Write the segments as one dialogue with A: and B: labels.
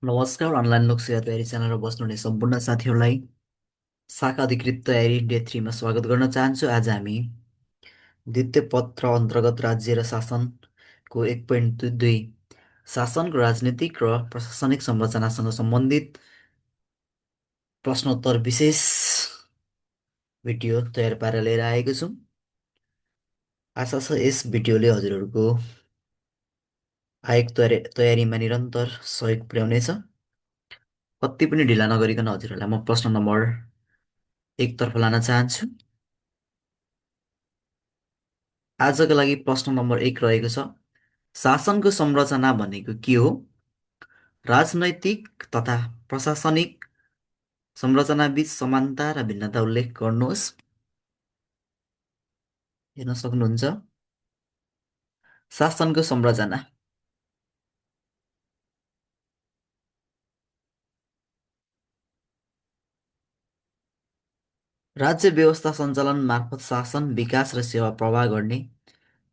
A: नमस्कार अनलाइन लोकसेवा तयारी च्यानलमा बस्नुहुने सम्पूर्ण साथीहरूलाई शाखा अधिकृत तयारी डे 3 मा स्वागत गर्न चाहन्छु। आज हामी द्वितीय पत्र अन्तर्गत राज्य र शासनको 1.22 शासनको राजनीतिक र प्रशासनिक संरचनासँग सम्बन्धित प्रश्नोत्तर विशेष भिडियो तयार पारेर लिएर आएको छु। आशा छ यस भिडियोले हजुरहरूको आयोग तयारीमा निरन्तर सहयोग पुर्याउनेछ। कति पनि ढिला नगरिकन हजुरहरूलाई म प्रश्न नम्बर 1 तर्फ लान चाहन्छु। आजका लागि प्रश्न नम्बर 1 रहेको छ, शासनको संरचना भनेको के हो? राजनैतिक तथा प्रशासनिक संरचनाबीच समानता र भिन्नता उल्लेख गर्नुहोस्। हेर्न सक्नुहुन्छ। शासनको संरचना। राज्य व्यवस्था सञ्चालन मार्फत शासन, विकास र सेवा प्रवाह गर्ने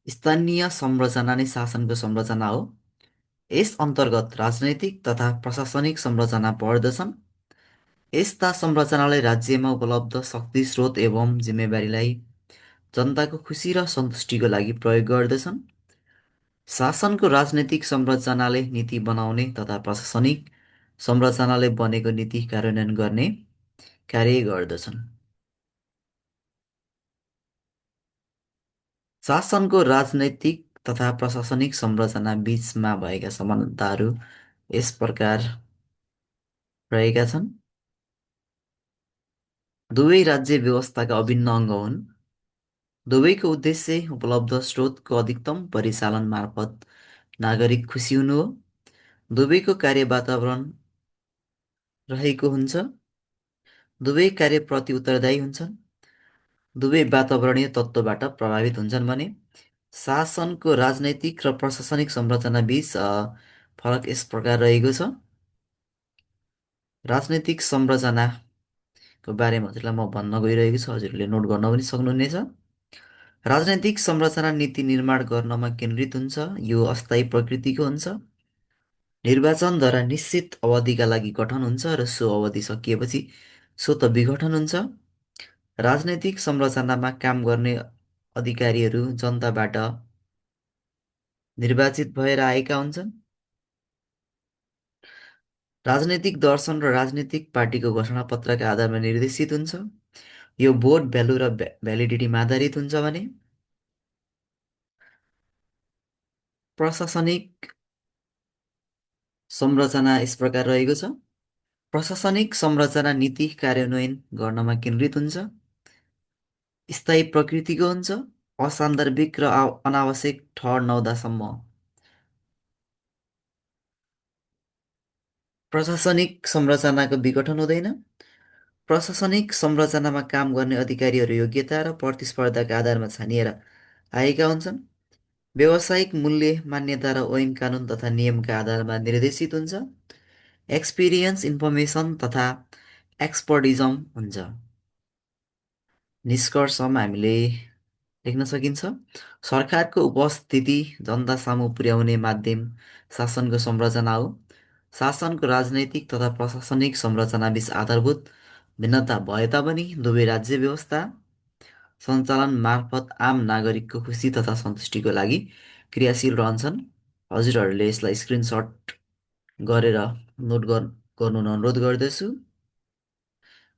A: स्थानीय संरचना नै शासनको संरचना हो। यस अन्तर्गत राजनैतिक तथा प्रशासनिक संरचना पर्दछन्। यस्ता संरचनाले राज्यमा उपलब्ध शक्ति स्रोत एवं जिम्मेवारीलाई जनताको खुसी र सन्तुष्टिको लागि प्रयोग गर्दछन्। शासनको राजनैतिक संरचनाले नीति बनाउने तथा प्रशासनिक संरचनाले बनेको नीति कार्यान्वयन गर्ने कार्य गर्दछन्। शासनको राजनैतिक तथा प्रशासनिक संरचना बीचमा भएका समानताहरू यस प्रकार रहेका छन्। दुवै राज्य व्यवस्थाका अभिन्न अङ्ग हुन्। दुवैको उद्देश्य उपलब्ध स्रोतको अधिकतम परिचालन मार्फत नागरिक खुसी हुनु हो। दुवैको कार्य वातावरण रहेको हुन्छ। दुवै कार्यप्रति उत्तरदायी हुन्छन्। दुवै वातावरणीय तत्त्वबाट प्रभावित हुन्छन् भने शासनको राजनैतिक र प्रशासनिक संरचना बीच फरक यस प्रकार रहेको छ। राजनैतिक संरचनाको बारेमा हजुरलाई म भन्न गइरहेको छु, हजुरले नोट गर्न पनि सक्नुहुनेछ। राजनैतिक संरचना नीति निर्माण गर्नमा केन्द्रित हुन्छ। यो अस्थायी प्रकृतिको हुन्छ। निर्वाचनद्वारा निश्चित अवधिका लागि गठन हुन्छ र सो अवधि सकिएपछि स्वतः विघटन हुन्छ। राजनैतिक संरचनामा काम गर्ने अधिकारीहरू जनताबाट निर्वाचित भएर आएका हुन्छन्। राजनैतिक दर्शन र राजनीतिक पार्टीको घोषणापत्रका आधारमा निर्देशित हुन्छ। यो भोट भ्यालु र भ्यालिडिटीमा आधारित हुन्छ भने प्रशासनिक संरचना यस प्रकार रहेको छ। प्रशासनिक संरचना नीति कार्यान्वयन गर्नमा केन्द्रित हुन्छ। स्थायी प्रकृतिको हुन्छ। असान्दर्भिक र अनावश्यक ठहर नहुँदासम्म प्रशासनिक संरचनाको विघटन हुँदैन। प्रशासनिक संरचनामा काम गर्ने अधिकारीहरू योग्यता र प्रतिस्पर्धाका आधारमा छानिएर आएका हुन्छन्। व्यावसायिक मूल्य, मान्यता र ऐन कानुन तथा नियमका आधारमा निर्देशित हुन्छ। एक्सपिरियन्स, इन्फर्मेसन तथा एक्सपर्टिजम हुन्छ। निष्कर्षमा हामीले लेख्न सकिन्छ, सरकारको उपस्थिति जनता सामु पुर्याउने माध्यम शासनको संरचना हो। शासनको राजनैतिक तथा प्रशासनिक संरचनाबीच आधारभूत भिन्नता भए तापनि दुवै राज्य व्यवस्था सञ्चालन मार्फत आम नागरिकको खुसी तथा सन्तुष्टिको लागि क्रियाशील रहन्छन्। हजुरहरूले यसलाई स्क्रिनसट गरेर नोट गर्नु अनुरोध गर्दछु।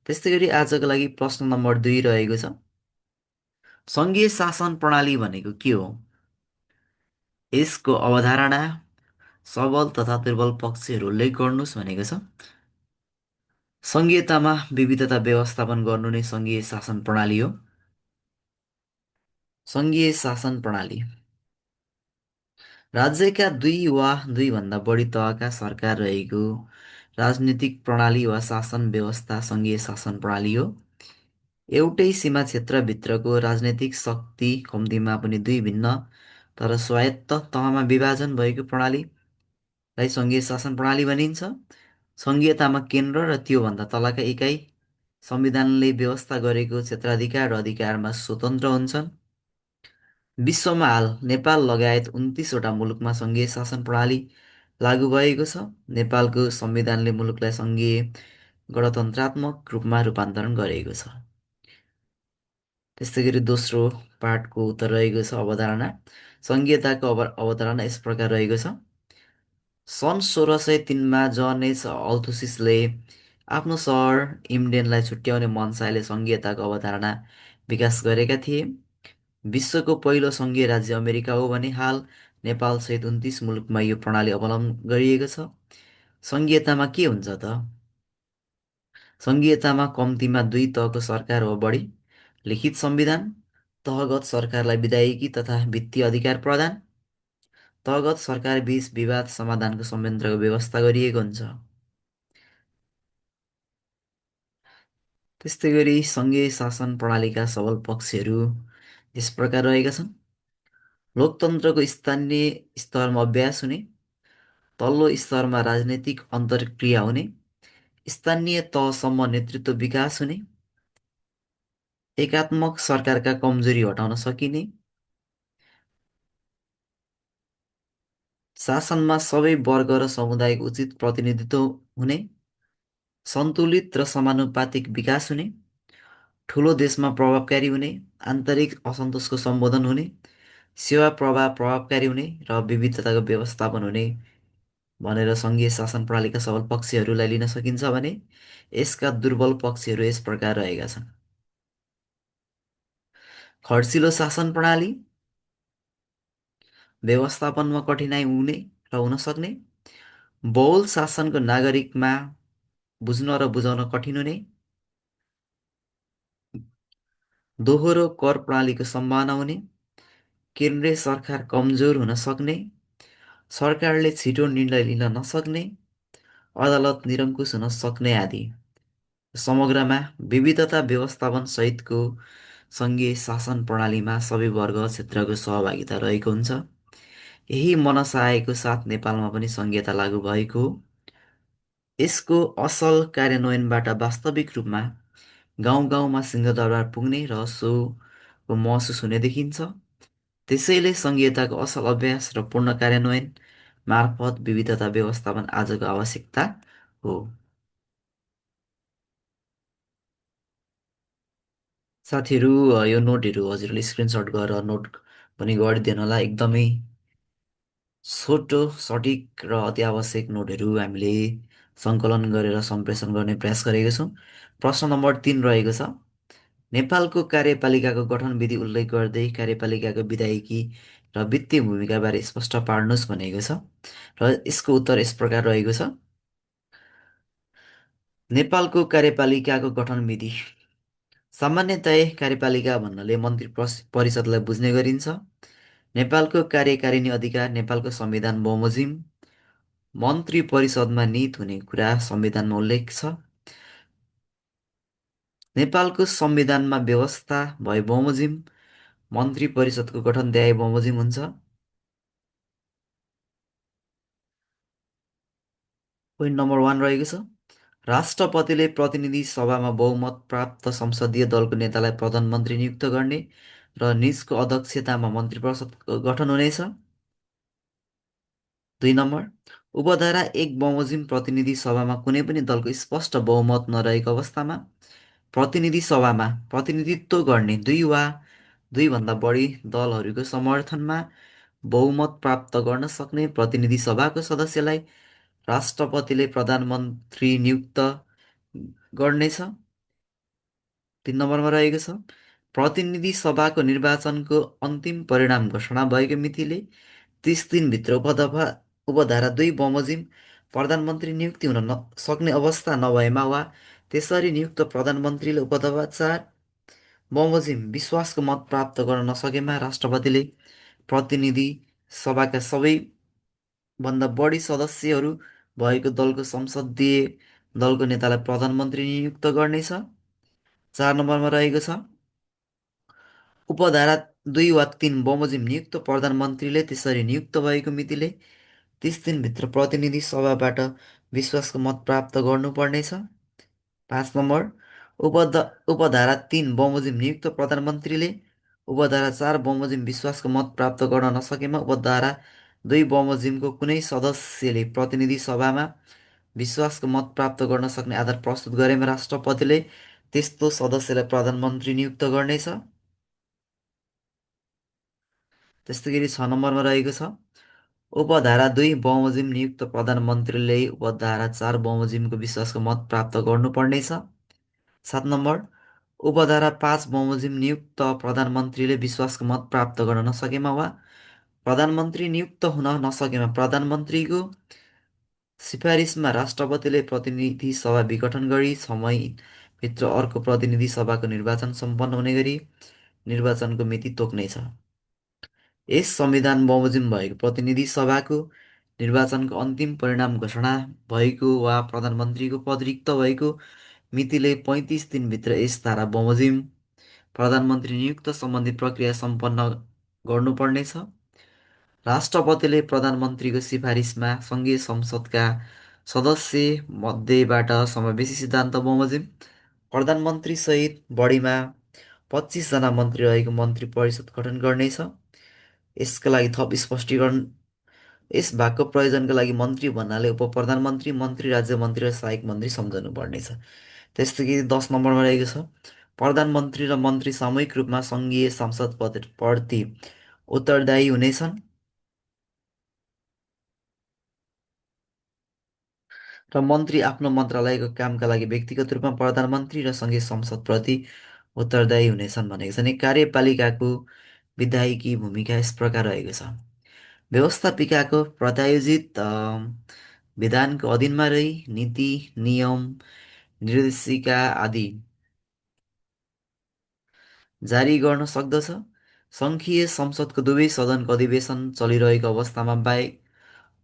A: त्यस्तै गरी आजको लागि प्रश्न नम्बर 2 रहेको छ, सङ्घीय शासन प्रणाली भनेको के हो? यसको अवधारणा, सबल तथा दुर्बल पक्षहरू उल्लेख गर्नुहोस् भनेको छ। सङ्घीयतामा विविधता व्यवस्थापन गर्नु नै सङ्घीय शासन प्रणाली हो। सङ्घीय शासन प्रणाली राज्यका दुई वा दुईभन्दा बढी तहका सरकार रहेको राजनीतिक प्रणाली वा शासन व्यवस्था सङ्घीय शासन प्रणाली हो। एउटै सीमा क्षेत्रभित्रको राजनैतिक शक्ति कम्तीमा पनि दुई भिन्न तर स्वायत्त तहमा विभाजन भएको प्रणालीलाई सङ्घीय शासन प्रणाली भनिन्छ। सङ्घीयतामा केन्द्र र त्योभन्दा तलका इकाइ संविधानले व्यवस्था गरेको क्षेत्राधिकार र अधिकारमा स्वतन्त्र हुन्छन्। विश्वमा हाल नेपाल लगायत 29 वटा मुलुकमा सङ्घीय शासन प्रणाली लागू भएको छ। नेपालको संविधानले मुलुकलाई सङ्घीय गणतन्त्रात्मक रूपमा रूपान्तरण गरेको छ। त्यस्तै गरी दोस्रो पाठको उत्तर रहेको छ अवधारणा। सङ्घीयताको अवधारणा यस प्रकार रहेको छ। सन् 1603 जन एच अल्थुसिसले आफ्नो सहर इम्डेनलाई छुट्याउने मनसायले सङ्घीयताको अवधारणा विकास गरेका थिए। विश्वको पहिलो सङ्घीय राज्य अमेरिका हो भने हाल नेपाल सहित 29 मुलुकमा यो प्रणाली अवलम्बन गरिएको छ। सङ्घीयतामा के हुन्छ त? सङ्घीयतामा कम्तीमा दुई तहको सरकार वा बढी, लिखित संविधान, तहगत सरकारलाई विधायकी तथा वित्तीय अधिकार प्रदान, तहगत सरकार बीच विवाद समाधानको संयन्त्रको व्यवस्था गरिएको हुन्छ। त्यस्तै गरी सङ्घीय शासन प्रणालीका सबल पक्षहरू यस प्रकार रहेका छन्। लोकतन्त्रको स्थानीय स्तरमा अभ्यास हुने, तल्लो स्तरमा राजनैतिक अन्तर्क्रिया हुने, स्थानीय तहसम्म नेतृत्व विकास हुने, एकात्मक सरकारका कमजोरी हटाउन सकिने, शासनमा सबै वर्ग र समुदायको उचित प्रतिनिधित्व हुने, सन्तुलित र समानुपातिक विकास हुने, ठुलो देशमा प्रभावकारी हुने, आन्तरिक असन्तोषको सम्बोधन हुने, सेवा प्रवाह प्रभावकारी हुने र विविधताको व्यवस्थापन हुने भनेर सङ्घीय शासन प्रणालीका सबल पक्षहरूलाई लिन सकिन्छ भने यसका दुर्बल पक्षहरू यस प्रकार रहेका छन्। खड्सिलो शासन प्रणाली, व्यवस्थापनमा कठिनाइ हुने र हुन सक्ने, बहुल शासनको नागरिकमा बुझ्न र बुझाउन कठिन हुने, दोहोरो कर प्रणालीको सम्भावना हुने, केन्द्रीय सरकार कमजोर हुन सक्ने, सरकारले छिटो निर्णय लिन नसक्ने, अदालत निरङ्कुश हुन सक्ने आदि। समग्रमा विविधता व्यवस्थापन सहितको सङ्घीय शासन प्रणालीमा सबै वर्ग क्षेत्रको सहभागिता रहेको हुन्छ। यही मनसायको साथ नेपालमा पनि सङ्घीयता लागू भएको हो। यसको असल कार्यान्वयनबाट वास्तविक रूपमा गाउँ गाउँमा सिंहदरबार पुग्ने रहस्यको महसुस हुने देखिन्छ। त्यसैले सङ्घीयताको असल अभ्यास र पूर्ण कार्यान्वयन मार्फत विविधता व्यवस्थापन आजको आवश्यकता हो। साथीहरू, यो नोटहरू हजुरले स्क्रिनसट गरेर नोट पनि गरिदिनु होला। एकदमै छोटो, सटिक र अति आवश्यक नोटहरू हामीले सङ्कलन गरेर सम्प्रेषण गर्ने प्रयास गरेको छौँ। प्रश्न नम्बर 3 रहेको छ। नेपालको कार्यपालिकाको गठन विधि उल्लेख गर्दै कार्यपालिकाको विधायिकी र वित्तीय भूमिकाबारे स्पष्ट पार्नुहोस् भनेको छ र यसको उत्तर यस प्रकार रहेको छ। नेपालको कार्यपालिकाको गठन विधि। सामान्यतया कार्यपालिका भन्नाले मन्त्री परिषदलाई बुझ्ने गरिन्छ। नेपालको कार्यकारिणी अधिकार नेपालको संविधान बमोजिम मन्त्री परिषदमा निहित हुने कुरा संविधानमा उल्लेख छ। नेपालको संविधानमा व्यवस्था भए बमोजिम मन्त्री परिषदको गठन द्याए बमोजिम हुन्छ। पोइन्ट नम्बर 1 रहेको छ। राष्ट्रपतिले प्रतिनिधि सभामा बहुमत प्राप्त संसदीय दलको नेतालाई प्रधानमन्त्री नियुक्त गर्ने र निजको अध्यक्षतामा मन्त्री परिषदको गठन हुनेछ। 2 नम्बर, उपधारा 1 बमोजिम प्रतिनिधि सभामा कुनै पनि दलको स्पष्ट बहुमत नरहेको अवस्थामा प्रतिनिधि सभामा प्रतिनिधित्व गर्ने दुई वा दुईभन्दा बढी दलहरूको समर्थनमा बहुमत प्राप्त गर्न सक्ने प्रतिनिधि सभाको सदस्यलाई राष्ट्रपतिले प्रधानमन्त्री नियुक्त गर्नेछ। 3 नम्बरमा रहेको छ। प्रतिनिधि सभाको निर्वाचनको अन्तिम परिणाम घोषणा भएको मितिले 30 दिनभित्र उपधारा 2 बमोजिम प्रधानमन्त्री नियुक्ति हुन सक्ने अवस्था नभएमा वा त्यसरी नियुक्त प्रधानमन्त्रीले उपधारा 4 बमोजिम विश्वासको मत प्राप्त गर्न नसकेमा राष्ट्रपतिले प्रतिनिधि सभाका सबैभन्दा बढी सदस्यहरू भएको दलको संसदीय दलको नेतालाई प्रधानमन्त्री नियुक्त गर्नेछ। 4 नम्बरमा रहेको छ। उपधारा 2 वा 3 बमोजिम नियुक्त प्रधानमन्त्रीले त्यसरी नियुक्त भएको मितिले 30 दिनभित्र प्रतिनिधि सभाबाट विश्वासको मत प्राप्त गर्नुपर्नेछ। 5 नम्बर, उपधारा 3 बमोजिम नियुक्त प्रधानमन्त्रीले उपधारा 4 बमोजिम विश्वासको मत प्राप्त गर्न नसकेमा उपधारा दुई बमोजिमको कुनै सदस्यले प्रतिनिधि सभामा विश्वासको मत प्राप्त गर्न सक्ने आधार प्रस्तुत गरेमा राष्ट्रपतिले त्यस्तो सदस्यलाई प्रधानमन्त्री नियुक्त गर्नेछ। त्यस्तै गरी 6 नम्बरमा रहेको छ उपधारा 2 बमोजिम नियुक्त प्रधानमन्त्रीले उपधारा 4 बमोजिमको विश्वासको मत प्राप्त गर्नुपर्नेछ। 7 नम्बर उपधारा 5 बमोजिम नियुक्त प्रधानमन्त्रीले विश्वासको मत प्राप्त गर्न नसकेमा वा प्रधानमन्त्री नियुक्त हुन नसकेमा प्रधानमन्त्रीको सिफारिसमा राष्ट्रपतिले प्रतिनिधि सभा विघटन गरी 6 महिनाभित्र अर्को प्रतिनिधि सभाको निर्वाचन सम्पन्न हुने गरी निर्वाचनको मिति तोक्नेछ। यस संविधान बमोजिम भएको प्रतिनिधि सभाको निर्वाचनको अन्तिम परिणाम घोषणा भएको वा प्रधानमन्त्रीको पद रिक्त भएको मितिले 35 दिनभित्र यस धारा बमोजिम प्रधानमन्त्री नियुक्त सम्बन्धी प्रक्रिया सम्पन्न गर्नुपर्नेछ। राष्ट्रपतिले प्रधानमन्त्रीको सिफारिसमा सङ्घीय संसदका सदस्य मध्येबाट समावेशी सिद्धान्त बमोजिम प्रधानमन्त्रीसहित बढीमा 25 जना मन्त्री रहेको मन्त्री परिषद गठन गर्नेछ। यसका लागि थप स्पष्टीकरण यस भागको प्रयोजनका लागि मन्त्री भन्नाले उपप्रधानमन्त्री, मन्त्री, राज्य मन्त्री र सहायक मन्त्री सम्झनु पर्नेछ। त्यस्तै गरी 10 नम्बरमा रहेको छ प्रधानमन्त्री र मन्त्री सामूहिक रूपमा सङ्घीय संसद प्रति उत्तरदायी हुनेछन् र मन्त्री आफ्नो मन्त्रालयको कामका लागि व्यक्तिगत रूपमा प्रधानमन्त्री र सङ्घीय संसदप्रति उत्तरदायी हुनेछन् भनेको छ। अनि कार्यपालिकाको विधायकी भूमिका यस प्रकार रहेको छ। व्यवस्थापिकाको प्रायोजित विधानको अधीनमा रही नीति, नियम, निर्देशिका आदि जारी गर्न सक्दछ। सङ्घीय संसदको दुवै सदनको अधिवेशन चलिरहेको अवस्थामा बाहेक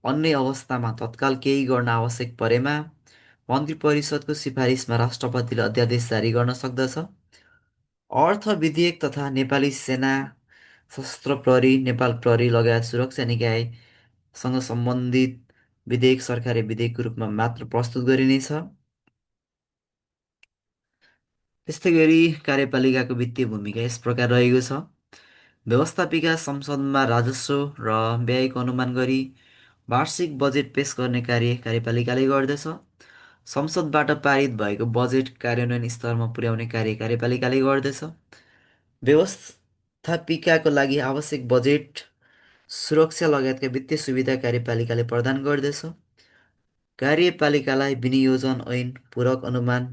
A: अन्य अवस्थामा तत्काल केही गर्न आवश्यक परेमा मन्त्री परिषदको सिफारिसमा राष्ट्रपतिले अध्यादेश जारी गर्न सक्दछ। अर्थ विधेयक तथा नेपाली सेना, सशस्त्र प्रहरी, नेपाल प्रहरी लगायत सुरक्षा निकायसँग सम्बन्धित विधेयक सरकारी विधेयकको रूपमा मात्र प्रस्तुत गरिनेछ। त्यस्तै गरी कार्यपालिकाको वित्तीय भूमिका यस प्रकार रहेको छ। व्यवस्थापिका संसदमा राजस्व र व्ययको अनुमान गरी वार्षिक बजेट पेश गर्ने कार्य कार्यपालिकाले गर्दछ। संसदबाट पारित भएको बजेट कार्यान्वयन स्तरमा पुर्याउने कार्य कार्यपालिकाले गर्दछ। व्यवस्थापिकाको लागि आवश्यक बजेट सुरक्षा लगायतका वित्तीय सुविधा कार्यपालिकाले प्रदान गर्दछ। कार्यपालिकालाई विनियोजन ऐन, पूरक अनुमान,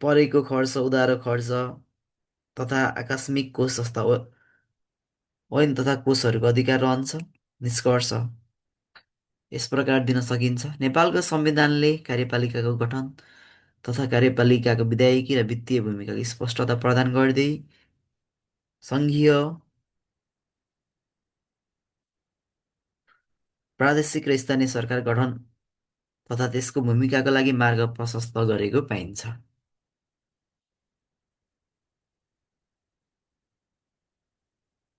A: परेको खर्च, उधारो खर्च तथा आकस्मिक कोष जस्ता ऐन तथा कोषहरूको अधिकार रहन्छ। निष्कर्ष यस प्रकार दिन सकिन्छ। नेपालको संविधानले कार्यपालिकाको गठन तथा कार्यपालिकाको विधायकी र वित्तीय भूमिकाको स्पष्टता प्रदान गर्दै सङ्घीय, प्रादेशिक र स्थानीय सरकार गठन तथा त्यसको भूमिकाको लागि मार्ग प्रशस्त गरेको पाइन्छ।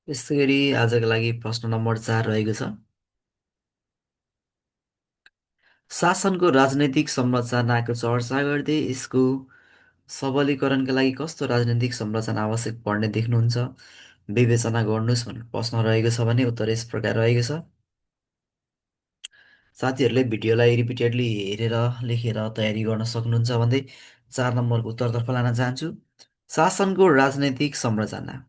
A: त्यस्तै गरी आजको लागि प्रश्न नम्बर 4 रहेको छ। शासनको राजनैतिक संरचनाको चर्चा गर्दै यसको सबलीकरणका लागि कस्तो राजनैतिक संरचना आवश्यक पर्ने देख्नुहुन्छ, विवेचना गर्नुहोस् भनेर प्रश्न रहेको छ भने उत्तर यस प्रकार रहेको छ। साथीहरूले भिडियोलाई रिपिटेडली हेरेर लेखेर तयारी गर्न सक्नुहुन्छ भन्दै 4 नम्बरको उत्तरतर्फ लान चाहन्छु। शासनको राजनैतिक संरचना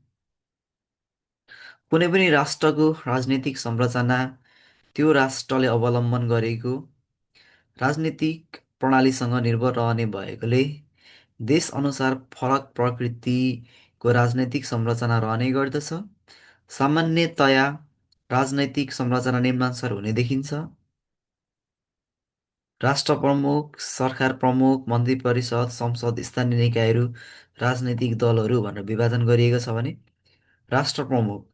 A: कुनै पनि राष्ट्रको राजनैतिक संरचना त्यो राष्ट्रले अवलम्बन गरेको राजनीतिक प्रणालीसँग निर्भर रहने भएकोले देशअनुसार फरक प्रकृतिको राजनैतिक संरचना रहने गर्दछ। सामान्यतया राजनैतिक संरचना निम्नानुसार हुने देखिन्छ। राष्ट्र प्रमुख, सरकार प्रमुख, मन्त्री परिषद, संसद, स्थानीय निकायहरू, राजनैतिक दलहरू भनेर विभाजन गरिएको छ भने राष्ट्र प्रमुख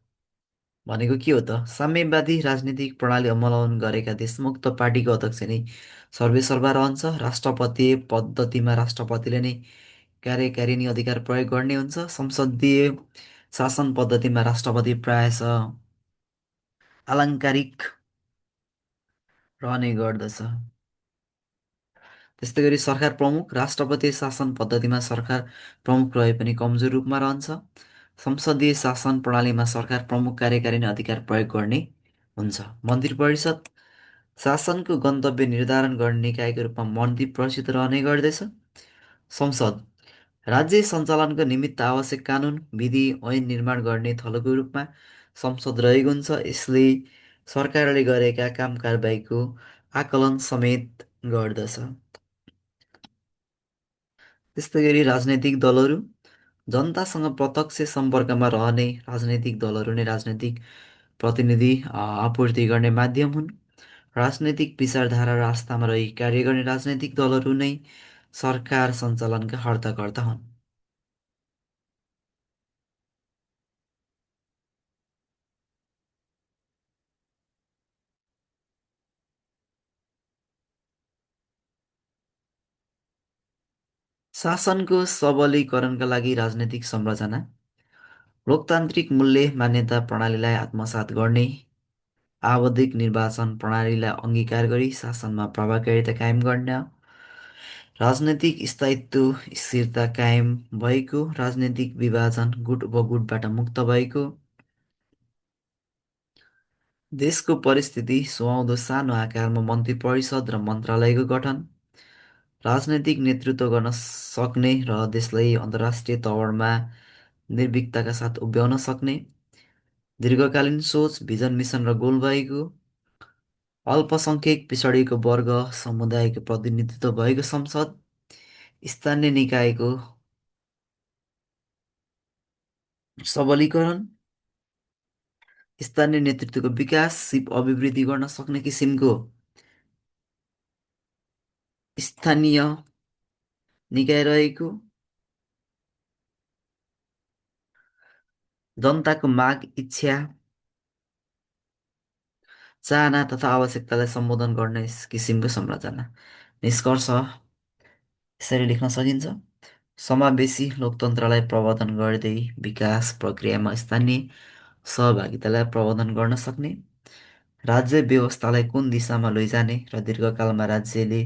A: भनेको के हो त? साम्यवादी राजनीतिक प्रणाली अवलम्बन गरेका देशमुक्त पार्टीको अध्यक्ष नै सर्वेसर्वा रहन्छ। राष्ट्रपतीय पद्धतिमा राष्ट्रपतिले नै कार्यकारिणी अधिकार प्रयोग गर्ने हुन्छ। संसदीय शासन पद्धतिमा राष्ट्रपति प्रायः आलङ्कारिक रहने गर्दछ। त्यस्तै गरी सरकार प्रमुख राष्ट्रपतीय शासन पद्धतिमा सरकार प्रमुख रहे पनि कमजोर रूपमा रहन्छ। संसदीय शासन प्रणालीमा सरकार प्रमुख कार्यकारिणी अधिकार प्रयोग गर्ने हुन्छ। मन्त्री परिषद शासनको गन्तव्य निर्धारण गर्ने निकायको रूपमा मन्त्री परिषद रहने गर्दछ। संसद राज्य सञ्चालनको निमित्त आवश्यक कानुन, विधि, ऐन निर्माण गर्ने थलोको रूपमा संसद रहेको हुन्छ। यसले सरकारले गरेका काम कारबाहीको आकलन समेत गर्दछ। त्यस्तै गरी राजनैतिक दलहरू जनतासँग प्रत्यक्ष सम्पर्कमा रहने राजनैतिक दलहरू नै राजनैतिक प्रतिनिधि आपूर्ति गर्ने माध्यम हुन्। राजनैतिक विचारधारा र आस्थामा रही कार्य गर्ने राजनैतिक दलहरू नै सरकार सञ्चालनका हर्ताकर्ता हुन्। शासनको सबलीकरणका लागि राजनैतिक संरचना लोकतान्त्रिक मूल्य मान्यता प्रणालीलाई आत्मसात गर्ने, आवधिक निर्वाचन प्रणालीलाई अङ्गीकार गरी शासनमा प्रभावकारिता कायम गर्न, राजनैतिक स्थायित्व स्थिरता कायम भएको, राजनैतिक विभाजन गुट उपगुटबाट मुक्त भएको, देशको परिस्थिति सुहाउँदो सानो आकारमा मन्त्री परिषद र मन्त्रालयको गठन, राजनैतिक नेतृत्व गर्न सक्ने र देशलाई अन्तर्राष्ट्रिय तवरमा निर्भीकताका साथ उभ्याउन सक्ने, दीर्घकालीन सोच, भिजन, मिसन र गोल भएको, अल्पसङ्ख्यक पिछडिएको वर्ग समुदायको प्रतिनिधित्व भएको संसद, स्थानीय निकायको सबलीकरण, स्थानीय नेतृत्वको विकास, सिप अभिवृद्धि गर्न सक्ने किसिमको स्थानीय निकाय रहेको, जनताको माग, इच्छा, चाहना तथा आवश्यकतालाई सम्बोधन गर्ने किसिमको संरचना। निष्कर्ष यसरी लेख्न सकिन्छ। समावेशी लोकतन्त्रलाई प्रवर्धन गर्दै विकास प्रक्रियामा स्थानीय सहभागितालाई प्रवर्धन गर्न सक्ने, राज्य व्यवस्थालाई कुन दिशामा लैजाने र दीर्घकालमा राज्यले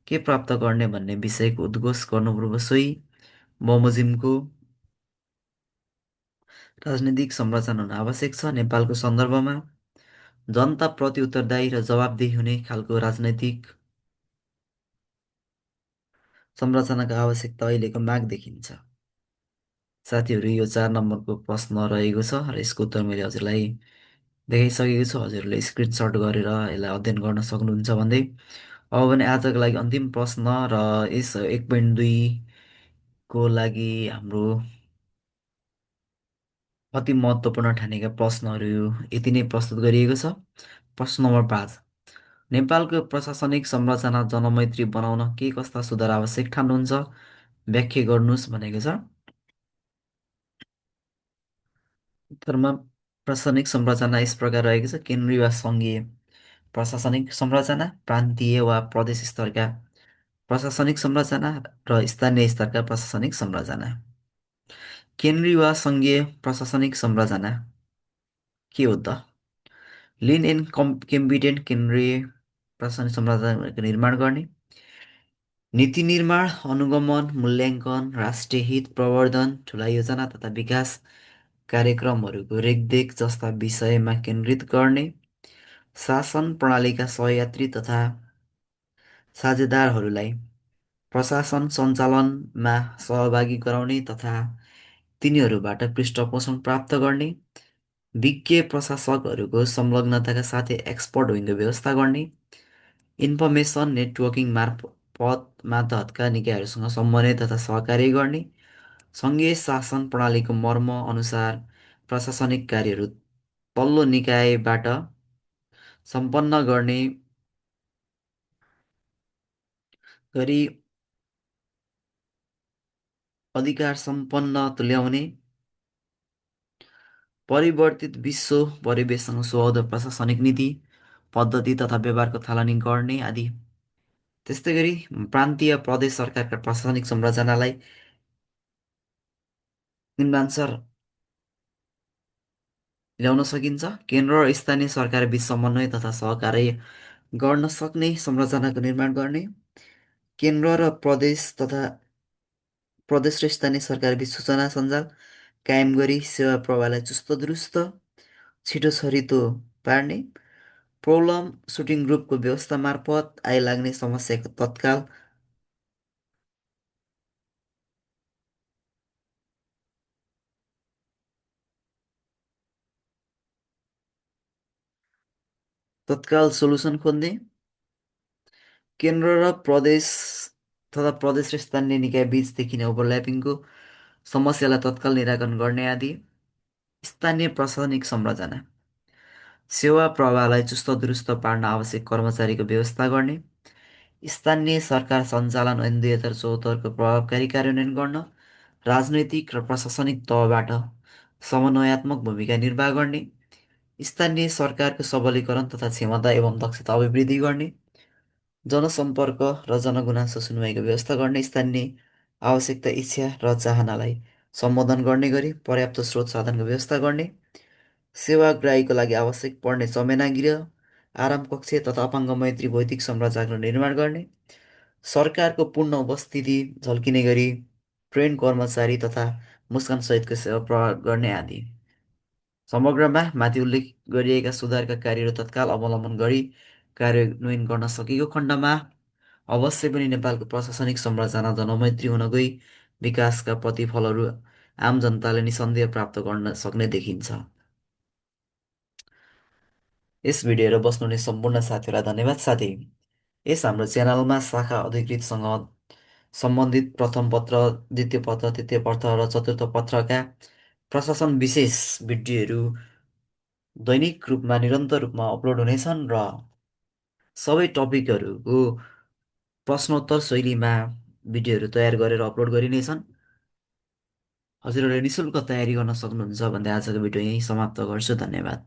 A: के प्राप्त गर्ने भन्ने विषयको उद्घोष गर्नुपूर्व सोही बमोजिमको राजनीतिक संरचना हुन आवश्यक छ। नेपालको सन्दर्भमा जनताप्रति उत्तरदायी र जवाबदेही हुने खालको राजनैतिक संरचनाको आवश्यकता अहिलेको माग देखिन्छ। साथीहरू, यो 4 नम्बरको प्रश्न रहेको छ र यसको उत्तर मैले हजुरलाई देखाइसकेको छु। हजुरले स्क्रिनसट गरेर यसलाई अध्ययन गर्न सक्नुहुन्छ भन्दै अब भने आजको लागि अन्तिम प्रश्न र यस 1.2 को लागि हाम्रो अति महत्त्वपूर्ण ठानेका प्रश्नहरू यति नै प्रस्तुत गरिएको छ। प्रश्न नम्बर 5, नेपालको प्रशासनिक संरचना जनमैत्री बनाउन के कस्ता सुधार आवश्यक ठान्नुहुन्छ? व्याख्या गर्नुहोस् भनेको छ। उत्तरमा प्रशासनिक संरचना यस प्रकार रहेको छ: केन्द्रीय वा सङ्घीय प्रशासनिक संरचना, प्रान्तीय वा प्रदेश स्तरका प्रशासनिक संरचना र स्थानीय स्तरका प्रशासनिक संरचना। केन्द्रीय वा सङ्घीय प्रशासनिक संरचना के हो त? लिन एन्ड कम्पिटेन्ट केन्द्रीय प्रशासनिक संरचनाको निर्माण गर्ने, नीति निर्माण, अनुगमन, मूल्याङ्कन, राष्ट्रिय हित प्रवर्धन, ठुला योजना तथा विकास कार्यक्रमहरूको रेखदेख जस्ता विषयमा केन्द्रित गर्ने, शासन प्रणालीका सहयात्री तथा साझेदारहरूलाई प्रशासन सञ्चालनमा सहभागी गराउने तथा तिनीहरूबाट पृष्ठपोषण प्राप्त गर्ने, विज्ञ प्रशासकहरूको संलग्नताका साथै एक्सपर्ट विङको व्यवस्था गर्ने, इन्फर्मेसन नेटवर्किङ मातहतका निकायहरूसँग समन्वय तथा सहकार्य गर्ने, सङ्घीय शासन प्रणालीको मर्म अनुसार प्रशासनिक कार्यहरू तल्लो निकायबाट सम्पन्न गर्ने गरी अधिकार सम्पन्न तुल्याउने, परिवर्तित विश्व परिवेशसँग सुहाउँदो प्रशासनिक नीति, पद्धति तथा व्यवहारको थालनी गर्ने आदि। त्यस्तै गरी प्रान्तीय प्रदेश सरकारका प्रशासनिक संरचनालाई निम्नानुसार ल्याउन सकिन्छ: केन्द्र र स्थानीय सरकार बीच समन्वय तथा सहकार्य गर्न सक्ने संरचनाको निर्माण गर्ने, केन्द्र र प्रदेश तथा प्रदेश र स्थानीय सरकार बीच सूचना सञ्जाल, कायम गरी सेवा प्रवाहलाई चुस्त दुरुस्त छिटो छरितो पार्ने, प्रब्लम सुटिङ ग्रुपको व्यवस्था मार्फत आइलाग्ने समस्याको तत्काल सोलुसन खोज्ने, केन्द्र र प्रदेश तथा प्रदेश र स्थानीय निकाय बीच देखिने ओभरल्यापिङको समस्यालाई तत्काल निराकरण गर्ने आदि। स्थानीय प्रशासनिक संरचना, सेवा प्रवाहलाई चुस्त दुरुस्त पार्न आवश्यक कर्मचारीको व्यवस्था गर्ने, स्थानीय सरकार सञ्चालन ऐन 2074को प्रभावकारी कार्यान्वयन गर्न, राजनैतिक र प्रशासनिक तहबाट समन्वयात्मक भूमिका निर्वाह गर्ने, स्थानीय सरकारको सबलीकरण तथा क्षमता एवं दक्षता अभिवृद्धि गर्ने, जनसम्पर्क र जनगुनासो सुनवाईको व्यवस्था गर्ने, स्थानीय आवश्यकता इच्छा र चाहनालाई सम्बोधन गर्ने गरी पर्याप्त स्रोत साधनको व्यवस्था गर्ने, सेवाग्राहीको लागि आवश्यक पर्ने चमेनागृह, आराम कक्ष तथा अपाङ्ग मैत्री भौतिक संरचनाको निर्माण गर्ने, सरकारको पूर्ण उपस्थिति झल्किने गरी ट्रेन कर्मचारी तथा मुस्कानसहितको सेवा प्रवाह गर्ने आदि। समग्रमा माथि उल्लेख गरिएका सुधारका कार्यहरू तत्काल अवलम्बन गरी कार्यान्वयन गर्न सकेको खण्डमा अवश्य पनि नेपालको प्रशासनिक संरचना जनमैत्री हुन गई विकासका प्रतिफलहरू आम जनताले निसन्देह प्राप्त गर्न सक्ने देखिन्छ। यस भिडियो हेरेर बस्नुहुने सम्पूर्ण साथीहरूलाई धन्यवाद साथी। यस हाम्रो च्यानलमा शाखा अधिकृतसँग सम्बन्धित प्रथम पत्र, द्वितीय पत्र, तृतीय पत्र र चतुर्थ पत्रका प्रशासन विशेष भिडियोहरू दैनिक रूपमा निरन्तर रूपमा अपलोड हुनेछन् र सबै टपिकहरूको प्रश्नोत्तर शैलीमा भिडियोहरू तयार गरेर अपलोड गरिनेछन्। हजुरहरूले निशुल्क तयारी गर्न सक्नुहुन्छ भन्दै आजको भिडियो यहीँ समाप्त गर्छु। धन्यवाद।